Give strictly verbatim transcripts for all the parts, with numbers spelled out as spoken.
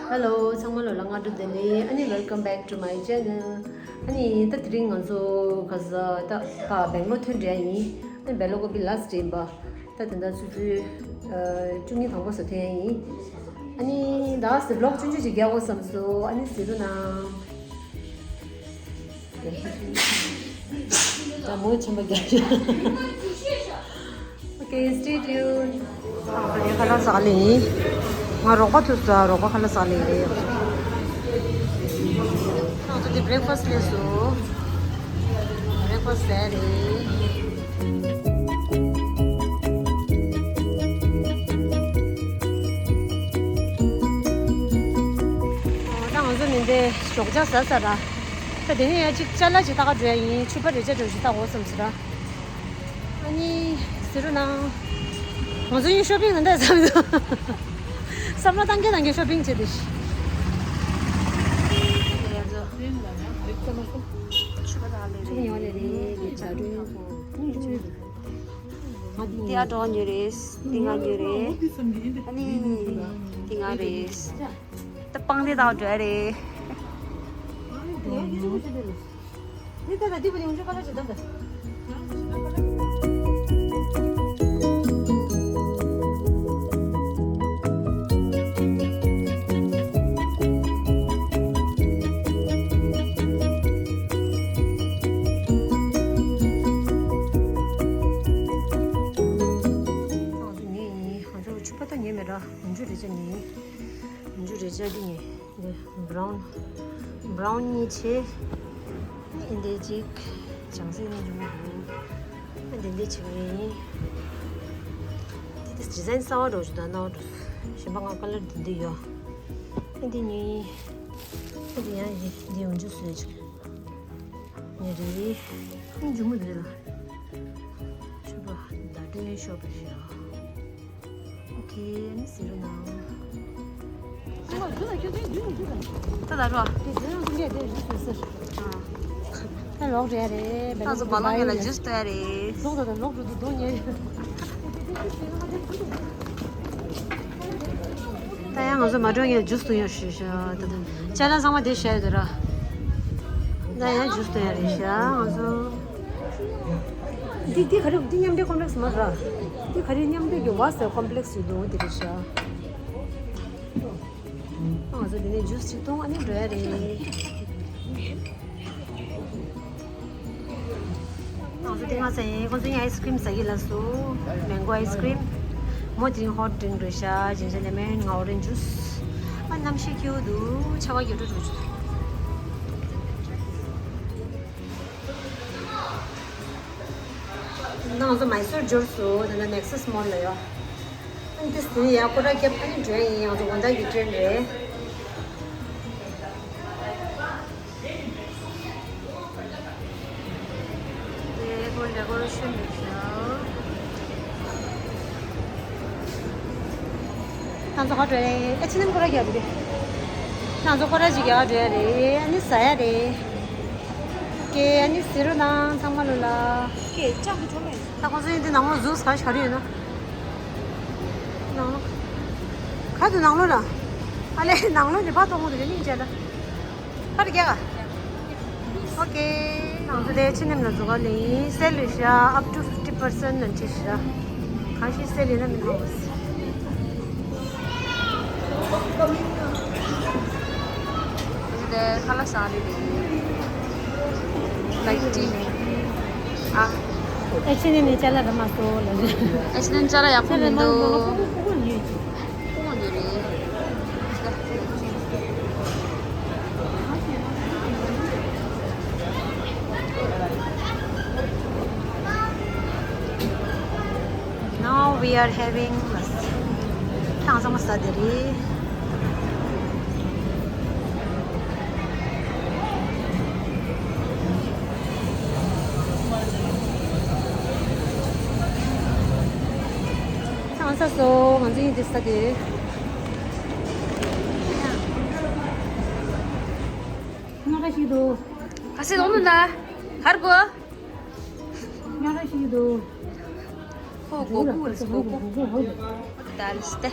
Hello, ཚང་མ་ལོ་ལ་སྔ་དྲོ་བདེ་ལེགས། ཨ་ནི་welcome back to my channel. ཨ་ནི་ད་དེ་རིང་ང་ཚོ་ག་ས་ད་ཕ་སྦེང་ལོར་ཐོན་འདྲ་ཡིན། ཨ་ནི་སྦེང་ལོར་ཀོ་པི་last day་ཡིན་པ། ད་དེ་འདྲ་ཆུ་ཚོད་བཅུ་གཉིས་དང་པོ་སུ་ཐོན་ཡིན། ཨ་ནི་ད་སི་vlog་ཆུང་ཆུང་ཞིག་རྒྱག་དགོས་བསམ་སོང་། ཨ་ནི་གཟིགས་རོགས་གནང་། ད་མོ་ཆེན་པོ་རྒྱག་ཤོག Okay, stay tuned. ཁ་ལག་ཟ་ལེ་ཡིན། ང་རོགས་པ་ཐུག་ས་རོགས་པ་ཁ་ལག་ཟ་ལེ་ཡིན། ང་ཚོ་དེ་breakfast་ལས་སོ། breakfast་ཟ་རེད། ད་ང་ཚོ་མི་འདི་ཞོགས་ཇ་ཟ་ས་ར། ད་དེ་ནས་ཡ་གཅིག་ཅ་ལག་ཅིག་ལྟ་ག་འགྲོ་ཡ་ཡིན། ཕྱུ་པ་རེ་ཅ་འགྲོ་ཞིག་ལྟ་དགོས་བསམ་ཟེར་ར། ཨ་ནི་ཟེར་རོ་ན། ང་ཚོ་ཡིན་shopping་ན་འདྲ་བསམ་འདུག་བསམ་བློ་བཏང་གི་བཏང་གི་shopping་བྱེད་དེ་ཤི། ཕྱུ་པ་ལ་ལས་རེད་ལས་བྱ་སྒྲོན་དང་། འདི་ཨ་གྲོགས་ཉོས་རེད། འདི་ང་ཉོས་རེད། ཨ་ནི་འདི་ང་རེད། ད་པང་དེ་དང་འདྲ་རེད། ང་ཚོ་ཉོས་ཡིན། ང་ཚོ་ཕྱུ་པ་ད་ཉོས་མེད་ར། ཉུང་ཆུ་རེ་ཅག་ཉོས་ཡིན། ཉུང་ཆུ་རེ་ཅག་འདི་ཉོས། འདི་brown brown་གཉིས་བྱས། འདི་འདི་གཅིག་བྱང་སེམས་ནས་འཇུ་མི་འདུག་འདི་འདི་བྱེད་ཀྱི་ཡིན། འདི་འདི་design་གསར་པ་འདྲ་བོ་ཞིག་འདུག་སྣང་བ་འདུག་གཞན་པ་ང་color་འདི་འདི་ཡོད། འདི་འདི་ཉོས་ཡིན། འདི་འདི་ཡང་འདི་འདི་ཉུང་ཆུ་བཟོས་བྱས། ཉེ་རེད། ཁུངས་འཇུག་མི་འདུག་ལ། ཕྱུ་པ་ཟླ་སྒྲོན་ཤོག་པའི་ཤ། ཨོ་ཁེ་ནི་ཟེར་རོ་ན། ད་ད་རོ། ད་ལོག་རེད་རེད། ད་ཚོ་མ་ལོག་ངེས་ལ་ཇུས་ལྟ་ཡ་རེད། ལོག་ད་ད་ལོག་འགྲོ་འདུག་འདུག་ཉེ། ད་ཡང་ང་ཚོ་མ་འགྲོ་ངས་ཇུས་འཐུང་ཡོང་ཞུས་ཤག་ད་ལྟ་ཅ་ལག་ཚང་མ་དེ་བཞག་ཡོད་ར། ད་ཡང་ཇུས་འཐུང་ཡ་རེད་ཤག་ང་ཚོ། འདི་འདི་ག་རེ། འདི་མཉམ་འབྲེལ་ཀོམ་པེལེགས་མ་ར། འདི་ག་རེ། མཉམ་འབྲེལ་གྱི་ཝ་སེ་ཀོམ་པེལེགས་ཞིག་འདུག་དེ་རེད་ཤག་ང་ཚོ་འདི་ནས་ཇུས་ཅིག་འཐུང་ཨ་ནི་འགྲོ་ཡ་རེད། ང་ཚོ་དེ་སྔ་ས་ཡིན། ཁོང་ཚོ་ཡིན་ཨའི་སི་ཀྲིམ་ཟ་གི་ལ་སོ། མེང་གོ་ཨའི་སི་ཀྲིམ། མོ་དེ་རིང་ཧོཊ་ཌིང་རེད་ཤག་ཇིན་ཇར་ལེ་མོན། ང་ཨོ་རེན་ཇུས། ཨ་གནམ་གཤིས་སྐྱིད་པོ་འདུག་ཆར་པ་རྒྱབ་འགྲོ་འགྲོ་ཆུ། ང་ཚོ་མའི་སོར་འབྱོར་སོང་། ད་ལྟ་ནེག་སི་མོལ་ལ་ཡོད། ཨ་ནི་དེ་ཟིན་ཡ་སྐོར་ར་རྒྱབ་ཨ་ནི་འགྲོ་ཡ་ཡིན། ང་ཚོ་དགོང་དག་གི་ཊེན་རེད། དེ་ཧོལ་ཌེ་ཀོ་རེ་ཤན་རེད་ཤག་ང་ཚོ་ཧ་འགྲོ་ཡ་ཡིན། ཨེ་ཆི་ནམ་སྐོར་ར་རྒྱབ་རེད། ང་ཚོ་སྐོར་ར་ཅིག་རྒྱག་འགྲོ་ཡ་རེད། ཨ་ནི་ཟ་ཡ་རེད། ཀེ་ཨ་ནི་ཟེར་རོ་ནང་ཚང་མ་ལོ་ལ། ཀེ་ལྕགས་ཀྱི་ཆོ་མེད། ད་ཁོང་ཚོ་ཡིན་དེ་ནང་ལོགས་ཟུག་ས་ཆ་རེ་ཡོད་ན། ནང་ལོགས། ག་དུ་ནང་ལོགས་ལ། ཨ་ལེ་ནང་ལོགས་ནས་ཕར་གཏོང་དགོས་འདུག་ཉིན་བྱས་ལ། ཕར་རྒྱག་ག་ཨོ་ཀེ། ང་ཚོ་དེ་ཕྱི་ནེམ་ལ་འཛུལ་ག་ལེ་ཡིན། སེལ་ཡོད་ཤག up to fifty percent ནང་ཆེ་ཤག་གང་ཞིག་སེལ་ཡོད་ན་མི་ནོར། འདི་ཁ་ལག་ཟ་རེད། Like tea. ཨ། ཨེ་ཆི་ནེམ་ནས་ཅ་ལག་ར་མ་སོ་ལ། ཨེ་ཆི་ནེམ་ཅ་ལག་ཡག་པོ་མི་འདུག་ཁོ་མོ་ཉོས་ཀྱི། ཁོ་མོ་ཉོས་རེད། Now we are having ཐང་ཚང་མ་ཟ་དེ་རེད། ཐང་ས་སོ་ང་ཚོ་ཡིན་དེ་ཟ་དེ་རེད། ང་ག་ཞིག་འདུག་ག་སེ་ལོང་ནུ་ན་གར་གོ་ང་ར་ཞིག་འདུག་ཧོ་གོ་གུ་ལ་སོ་གོ་གུ། ད་ལ་སྟེ།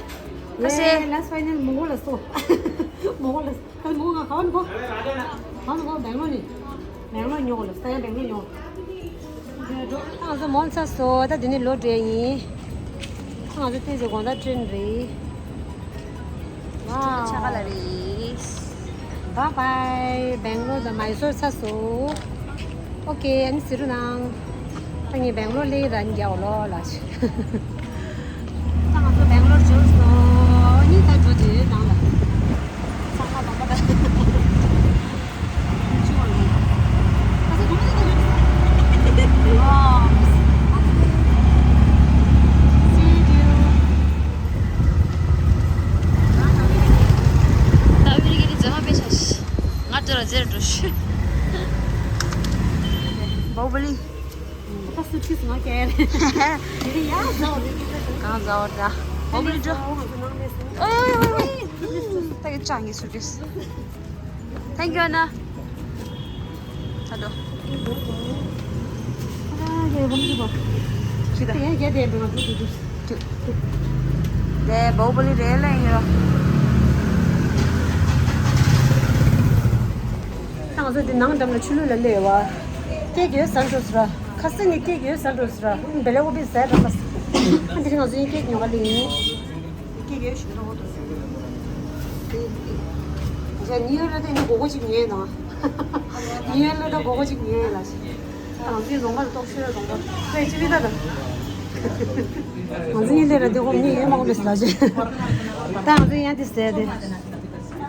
ཁ་སེ། ལཱསི་ཕའི་ནལ་མོང་གོ་ལ་སོ། ཉོ་གོ་ལ་ཁ་མོ་ང་ཁ་བ་ནི་གོ། ཁ་ནི་གོ་སྦེང་ལོར་ནི། སྦེང་ལོར་ཉོ་གོ་ལ་ས་ཡ་སྦེང་ལོར་ཉོ། ང་ཚོ་མོལ་ཚར་སོང་། ད་འདི་ནས་ལོག་འགྲོ་ཡ་ཡིན། ང་ཚོ་ཏོག་ཙམ་དགོང་དག་ཊེན་རེད། ཝའོ། ཆ་ག་ལ་རེད། བཱའི་བཱའི། སྦེང་ལོར་དང་མའི་སོར་ཚར་སོང་། ཨོ་ཀེ། ཨ་ནི་གཟིགས་རོགས་གནང་། ད་ངས་སྦེང་ལོར་སླེབས་ར་ནི་རྒྱག་ལོ་ལ། ད་ང་ཚོ་སྦེང་ལོར་འབྱོར་སོང་། ཨ་ནི་ད་འགྲོ་དུས་ནང་ལ། ཚང་མ་དང་པོ་ད། ཆུ་བ་ལ། ཁ་ས་གོང་ས་ད་ཡོད། ཨོ། ད་བི་རི་གི་རི་ཛ་མ་པེ་ཆ་ཤི། ང་ཏོ་ར་ཛེར་འགྲོ་ཤི། བྷོ་བ་ལི། ད་སུ་ཁིས་ང་ཀེར། ཡ་ཟོ་རི་གི་ད། གང་ཟ་བར་ད། བྷོ་བ་ལི་འགྲོ། ང་ཚོ་ནང་ནས་སུ། ཨོ་ཡ་ཨོ་ཡ་ཨོ་ཡ། ད་གི་ཅང་གི་སུ་ཁིས། Thank you, Anna. ད་འགྲོ། ཁྱི་ད། དེ་བྷོ་བ་ལི་རེད་ལེ་ཡོ། ད་ང་ཚོ་འདི་ནང་འགྲམ་ལ་ཆུ་ལུད་ལ་སླེབས་པ། ཀེག་ཡོད་ཟ་འགྲོ་ཟེར། ཁ་སང་ནས་ཀེག་ཡོད་ཟ་འགྲོ་ཟེར། བེ་ལེ་ཨོ་བི་ཟས་ར་ལ། ཨ་འདི་ང་ཚོ་ཡིན་ཀེག་ཉོ་ག་ལེ་ཡིན། ཀེག་ཡོད་ཞིག་ར་ཧོ་དོ། ཉི་ཡོ་ལ་དེ་ནི་གོ་གོ་ཅིག་ཉོས་ན། ཉི་ཡོ་ལ་ད་གོ་གོ་ཅིག་ཉོས་ལ་ཞིག་ང་ཚོའི་ལོང་བ་ལ་ཏོག་ཤོས་ལ་ལོང་བ་ཁོས་ཅི་མི་ད་ད། ང་ཚོ་གཉིས་ལས་ར་འདི་ཧོམ་གཉིས་ཡོད་མ་ཧོམ་ལས་ལ་ཞིག་ད་ང་ཚོ་ཡང་དེ་ཟས་དེ།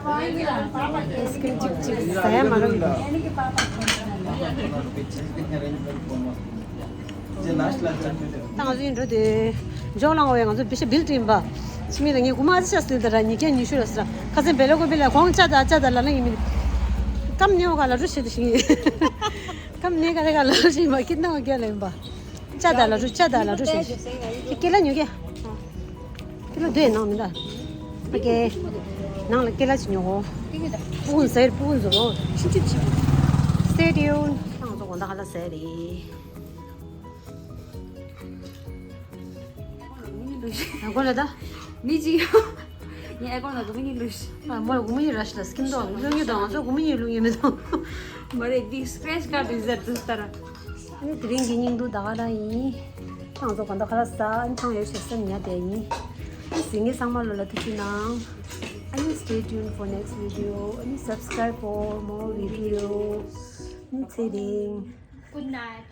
ཨའི་སི་ཀི་རིམ་གཅིག་གཅིག་ཟ་ཡ་མ་རུང་གི། ད་ང་ཚོ་ཡིན་འགྲོ་དེ། ཇོ་ལང་བས་ང་ཚོ་བི་ཤ་བིལ་ཏེ་ཡིན་པ། ཕྱི་མི་ལ་ངས་དགུ་མ་ཨ་ཅག་སུ་ད་ར་ཉིས་བརྒྱ་ཉི་ཤུ་ལ་ཟ། ཁ་སང་བེ་ལ་ཀོ་བི་ལ་ཁོང་ཅ་ད་ཅ་ད་ལ་ལ་ཡིན་མི། ཀམ་ནེའོ་ག་ལ་རུ་ཤེ་ད་ཤིང་ཡིན། ཀམ་ནེ་ག་རེ་ག་ལ་རུ་ཤེ་ཡིན་པ་ཁྱི་ནང་ག་ལ་ཡིན་པ། ཅ་ད་ལ་རུ་ཅ་ད་ལ་རུ་ཤེ། ཁྱི་ཀེ་ལ་ཉོ་གེ། ཀེ་ལ་དེ་ནང་མི་ད། ཨོ་ཀེ། ནང་ལ་ཀེ་ལ་ཅི་ཉོ་གོ། སྤུ་གུ་ཟེར་སྤུ་གུ་ཟེར་རོ། ཆུ་ཆུ་ཆུ། Stay tuned. ང་ཚོ་དགོང་དག་ཧ་ལ་ཟས་རེད། ཨ་གོ་ལ་ད། མི་ཅི་ཡོ། ངས་ཨ་གོ་ལ་གོ་མི་ལུས། ཨ་མོ་གོ་མི་ར་ཤི་ལ་སྐྱིན་འདུག་ལུས་ངེས་དང་ང་ཚོ་གོ་མི་ལུས་ངེས་མི་འདུག་མ་རེད་འདི་སི་ཀེ་རེ་ཆི་ཀར་དུ་ཟེར་དུ་ལྟར། ཨ་ནི་དེ་རིང་གི་སྙིང་སྡུག་ད་ག་རང་ཡིན། ང་ཚོ་གོ་འདོགས་ཁ་ལ་ཟ་ཨ་ནི་ཐང་ཡོད་ཤག་སེམས་ཉལ་བསྡད་ཡིན། ཨ་ནི་གཟིགས་མཁན་ཚང་མ་ལོ་ལ་ཐུགས་རྗེ་གནང་། ཨ་ནི་stay tuned for next video. ཨ་ནི་subscribe for more video. ཨ་ནི་ཚེ་རིང་། Good night.